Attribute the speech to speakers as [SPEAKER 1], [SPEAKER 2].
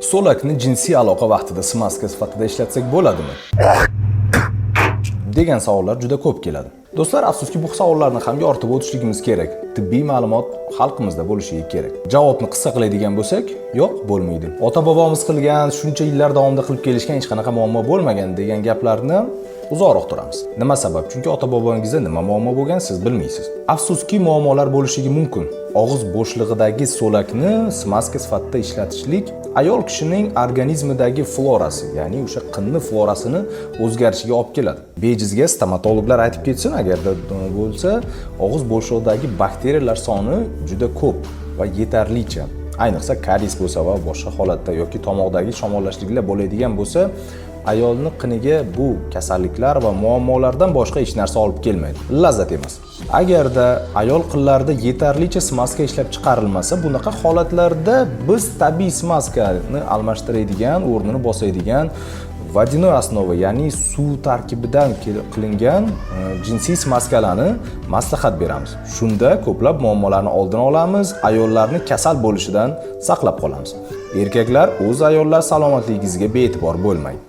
[SPEAKER 1] So'lakni jinsiy aloqa vaqtida смазка sifatida ishlatsak bo'ladimi degan savollar juda ko'p keladi. Do'stlar, afsuski, bu savollarni ham yoritib o'tishligimiz kerak. Tibbiy ma'lumot xalqimizda bo'lishi kerak. Javobni qisqa qiladigan bo'lsak, yo'q, bo'lmaydi. Ota bobomiz qilgan, shuncha yillar davomida qilib kelishgan, hech qanaqa muammo bo'lmagan degan gaplarni uzoqroq turamiz. Nima sabab? Chunki ota bobongizda nima muammo bo'lgan, siz bilmaysiz. Afsuski, muammolar bo'lishligi mumkin. Og'iz bo'shlig'idagi so'lakni смазка sifatida ishlatishlik ayol kishining organizmidagi florasi, ya'ni o'sha qinni florasini o'zgarishiga olib keladi. Bejizga stomatologlar aytib ketsin, agarda bo'lsa, og'iz bo'shlig'idagi bakteriyalar soni juda ko'p va yetarlicha. Ayniqsa karies bo'lsa va boshqa holatda yoki tomoqdagi shamollashliklar bo'ladigan bo'lsa, ayolni qiniga bu kasalliklar va muammolardan boshqa hech narsa olib kelmaydi. Lazzat emas. Agarda ayol qinlarida yetarlicha смазка ishlab chiqarilmasa, bunaqa holatlarda biz tabiiy смазка ni almashtiradigan, o'rnini bosadigan водяной основа, ya'ni suv tarkibidan qilingan jinsiy смазка larni maslahat beramiz. Shunda ko'plab muammolarni oldini olamiz, ayollarni kasal bo'lishidan saqlab qolamiz. Erkaklar, o'z ayollar salomatligingizga bee'tibor bo'lmang.